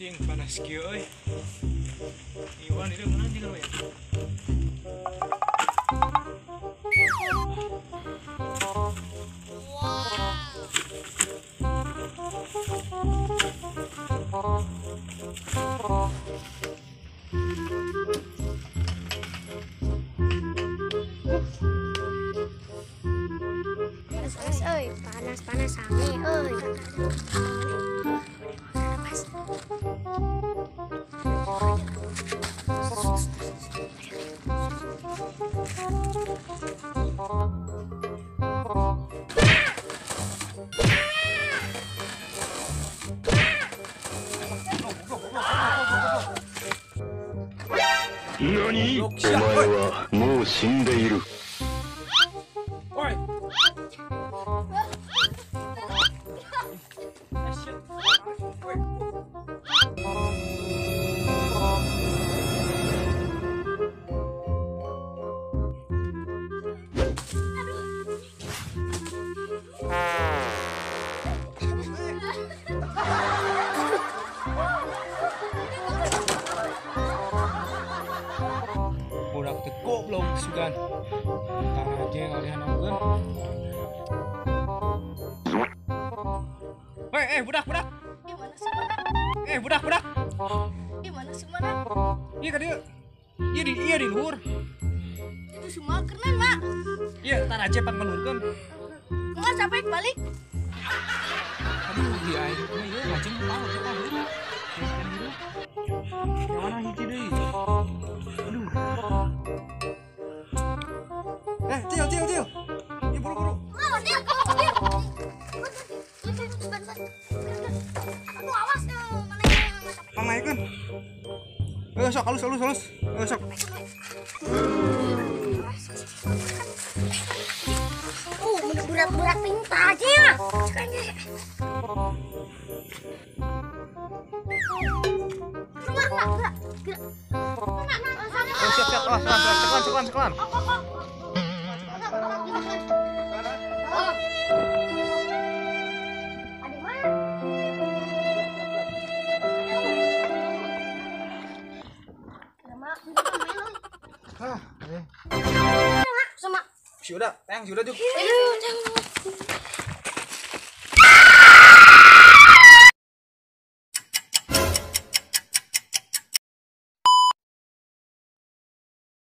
Cing panas kieu euy. Iwan itu mana anjing ya? Panas euy, panas-panas sange euy. 何？お前はもう死んでいる。おい。Budak teh goblok sugan. Tara aja ngalihan anggeun. Weh, budak, budak. Di mana sih mana? Budak, budak. Di mana sih mana? Iya ka dieu. Iya di luhur. Itu semua keren, Mak. Iya, tara aja pangmelurkeun. Enggak sampai balik. Aduh, di aing mah ieu ngajeng tahu kita. Yang mana hiji deui? Aduh. Cil, cil, cil. Ieu buru-buru. Aduh, awas mana Pang naikeun. Sok halus, halus, halus. Sok. Berat-berat pintar aja ya. Siap, siap, awas, awas, sekelan, sekelan, sekelan. Sudah, tayang sudah juga.